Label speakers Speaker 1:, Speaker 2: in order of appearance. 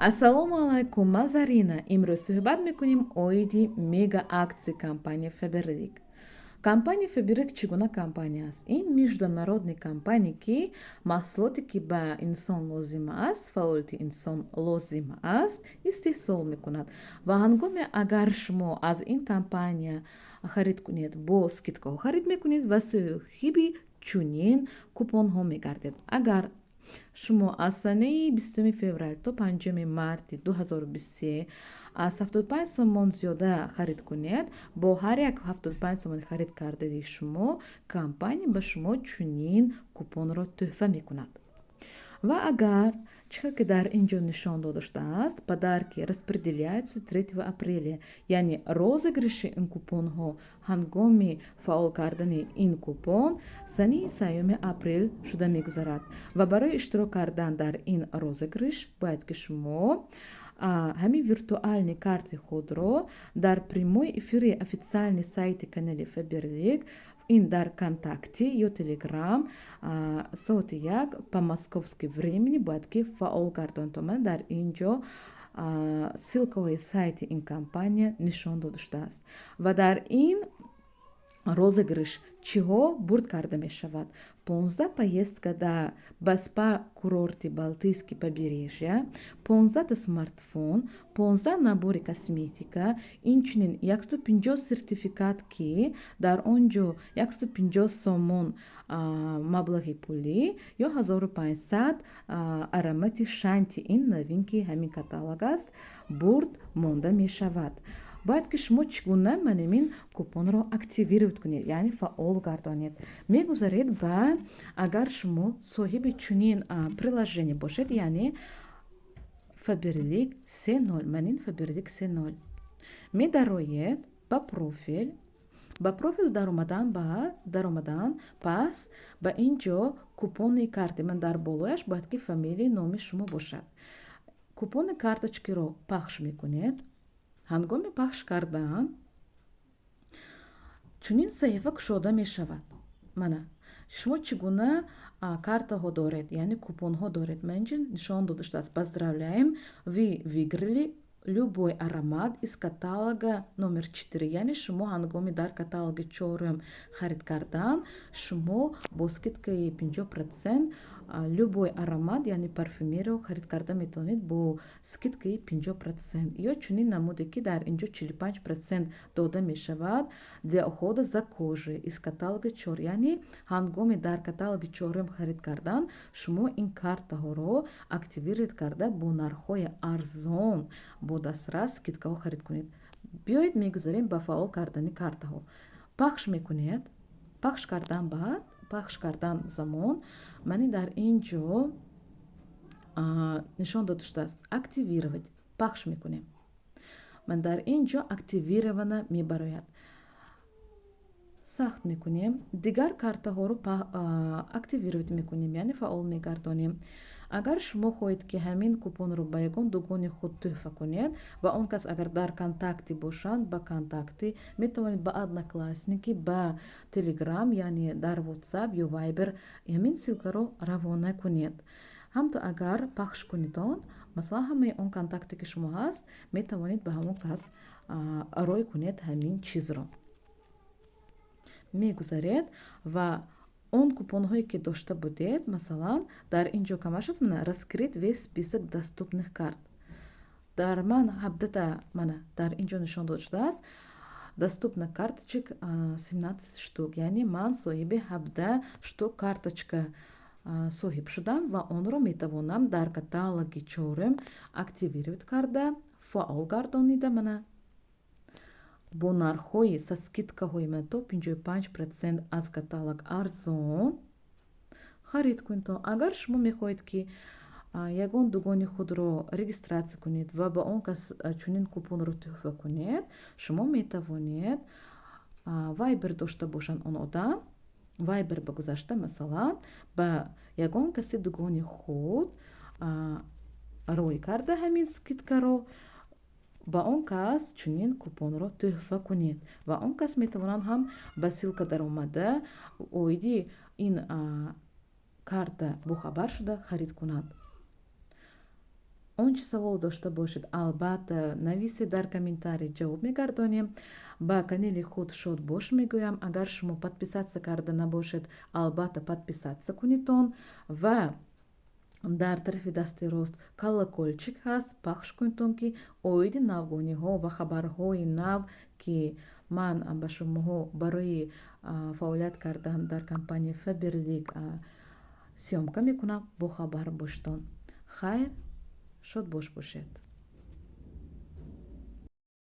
Speaker 1: Ассалому алайкум, ман Зарина. Имрӯз суҳбат мекунем оиди мега акция компания Фаберлик. Компания Фаберлик чӣ гуна компания аст? Ин международный компания, ки маҳсулоте, ки ба инсон лозим аст, фаъолияти инсон лозим аст, истеҳсол мекунад. Ва ҳангоме агар шумо аз ин компания харид кунед, бо скидкаҳо харид мекунед ва соҳиби чунин купонҳо мегардед. Агар шумо аз санаи 20 феврал то 5 марти 2023 аз 75 сомон зиёда харид кунед, бо ҳар як 75 сомони харид кардаи шумо компания ба шумо чунин купонро тӯҳфа мекунад. Ва агар чӣ хел ки дар ин ҷо нишон дода шудааст, подарки распределяются 3 апреля, яъне розыгрыши ин купонҳо ҳангоми фаъол кардани ин купон санаи 3 апрел шуда мегузарад. Ва барои иштирок кардан дар ин розыгрыш бояд ки шумо ҳамин виртуальный карти худро дар прямой эфири официальный сайти канали Фаберлик, ин дар Контакте ё Телеграм, соати 1 по московский времени бояд ки фаъол гардонед. Ман дар ин ҷо ссылкаҳои сайти ин компания нишон дода шудааст. Ва дар ин розыгрыш чиҳо бурд карда мешавад? 15 поездка ба спа курорти Балтийский побережья, 15та смартфон, 15 набори косметика, инчунин 150 сертификат, ки дар он ҷо 150 сомон маблағи пулӣ ё 1500 аромати Шанти, ин новинки ҳамин каталог аст, бурд монда мешавад. Бояд ки шумо чӣ гуна манамин купонро активировать кунед, яъне фаъол гардонед? Мегузаред ба, агар шумо соҳиби чунин приложение бошед, яъне Фаберлик се нол, манин Фаберлик се нол, медароед ба профил. Ба профил даромадан, ба даромадан пас ба ин ҷо купони карти ман дар болояш бояд ки фамилия, номи шумо бошад. Купони карточкиро пахш мекунед. Ҳангоми пахш кардан чунин саҳифа кушода мешавад. Мана, шумо чӣ гуна картаҳо доред, яъне купонҳо доред, ман инҷа нишон дода шудааст: «Поздравляем, вы выиграли любой аромат из каталога номер 4». Яъне шумо ҳангоми дар каталоги чорум харид кардан шумо бо скидкаи 50% любой аромат, яъне парфюмериро харид карда метавонед бо скидкаи 50%. Ё чунин намуде, ки дар инҷо 45% дода мешавад для ухода за кожей из каталога чор. Яъне ҳангоми дар каталоги чорум харид кардан шумо ин картаҳоро активировать карда, бо нархҳои арзон, бо дастрас скидкаҳо харид кунед. Биёед, мегузарем ба фаъол кардани картаҳо. Пахш мекунед. Пахш кардан баъд, пахш кардан замон мани дар ин ҷо нишон дода шудааст «активировать». Пахш мекунем. Ман дар ин ҷо «активировано» мебарояд. Сахт мекунем. Дигар картаҳоро активировать мекунем, яъне фаъол мегардонем. Агар шумо хоҳед, ки ҳамин купонро ба ягон дугони худ тӯҳфа кунед ва он кас агар дар Контакте бошанд, ба Контакте метавонед, ба Одноклассники, ба Телеграм, яъне дар Ватсап ё Вайбер ҳамин ссылкаро равона кунед. Ҳамто агар пахш кунед он, масалан, ҳамаи он контакте, ки шумо ҳаст, метавонед ба ҳамон кас рой кунед ҳамин чизро. Мегузаред ва он купонҳое, ки дошта будед, масалан, дар ин ҷо камаш аст. Мана, «раскрыть весь список доступных карт». Дар ман 17-та, мана, дар ин ҷо нишон дода шудааст: доступно карточек 17 штук. Яъне ман соҳиби 17 штук карточка соҳиб шудам ва онро метавонам дар каталоги чорум активировать карда, фаъол гардонида, мана, бо нархҳои со скидкаҳои мана то 55% аз каталог арзон харид кунед. Агар шумо мехоҳед, ки ягон дугони худро регистрация кунед ва ба он кас чунин купонро тӯҳфа кунед, шумо метавонед, Вайбер дошта бошанд он одам, Вайбер ба гузашта, масалан, ба ягон каси дугони худ рой карда, ҳамин скидкаро ба он кас чунин купонро тӯҳфа кунед ва он кас метавонанд ҳам ба ссылка даромада, оиди ин карта бохабар шуда, харид кунад. Он чи савол дошта бошед, албатта, нависед дар комментарий, ҷавоб мегардонем. Ба канали худ шодбош мегӯям. Агар шумо подписаться карда набошед, албатта, подписаться кунедон ва дар тарафи дасти рост колокольчик ҳаст, пахш кунедон, ки оиди навгониҳо ва хабарҳои нав, ки ман ба шумоҳо барои фаъолият кардан дар компанияи Фаберлик съёмка мекунам, бохабар бошедон. Хайр, шодбош бошед.